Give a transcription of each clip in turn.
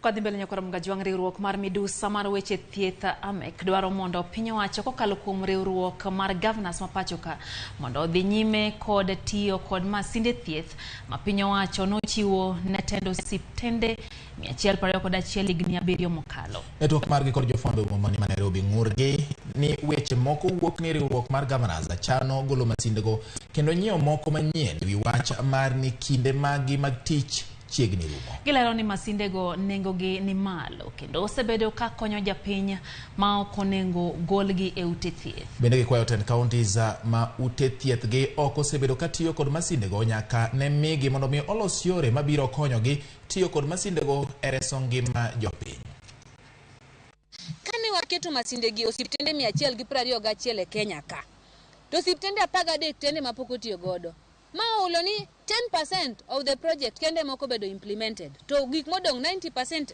Kadhi mbele nyakora Mgajwang', riwruok mar midusa mar weche thieth AMEC dwaro mondo piny owacho kokalo kuom riwruok mar governors ma pacho ka mondo odhi nyime kod tiyo kod masinde thieth ma piny owacho nochiwo ne tend osiptende 121 higni 7 mokalo. Network margi kod jofwambo e boma ma Nairobi ng'urgi ni weche moko wuok ni riwruok mar governors chano golo masindego kendo nyiewo moko manyien ewi wach mar ni kinde maggi mag tich chiegni rumo. Gilero ni masindego nengogi ni malo kendo osebedo ka konyo japiny ma ok onego golgi e ute thieth. Bende gikwayo tend counties ma ute thieth gi ok osebedo ka tiyo kod masindego nyaka ne migi mondo mi olos yore mabiro konyogi tiyo kod masindego e reso ngima jopiny. Kane waketo masindegi osiptende 121 e Kenya ka, to osiptende 13 tende mapok otiyo godo. Ma ohulo ni 10% of the project kende moko bedo implemented, to gik modong' 90%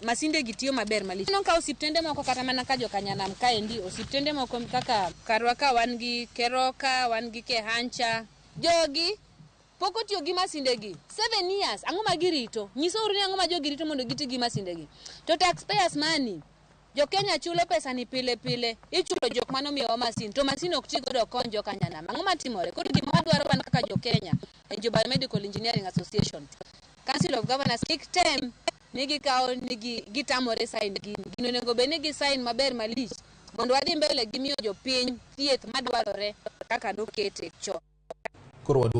masinde gi tiyo maber malich. Ineno ka osiptende moko kata mana ka jokanyanam kaendi, osiptende moko kaka karwa ka wan gi Keroka, wan gi Kehancha, jogi pok otiyo gi masinde gi 7 years. Ang'o ma girito? Nyisouru ni ang'o ma jogi rito mondo giti gi masinde gi. To taxpayers money, jo Kenya chulo pesa ni pile pile, ichulo jok manomiyowa masin, to masin ok ti godo kony jokanyanam. Ang'o matimore? Koro gima wadwaro wan kaka jo Kenya e jo Biomedical Engineering Association, Council of Governors kik tem ni gikawo ni gitamore sign gini. Gino onego bed ni gi sign maber malich mondo wadhi mbele gi miyo jopiny thieth madwarore kaka nokete chon. Koro waduogo.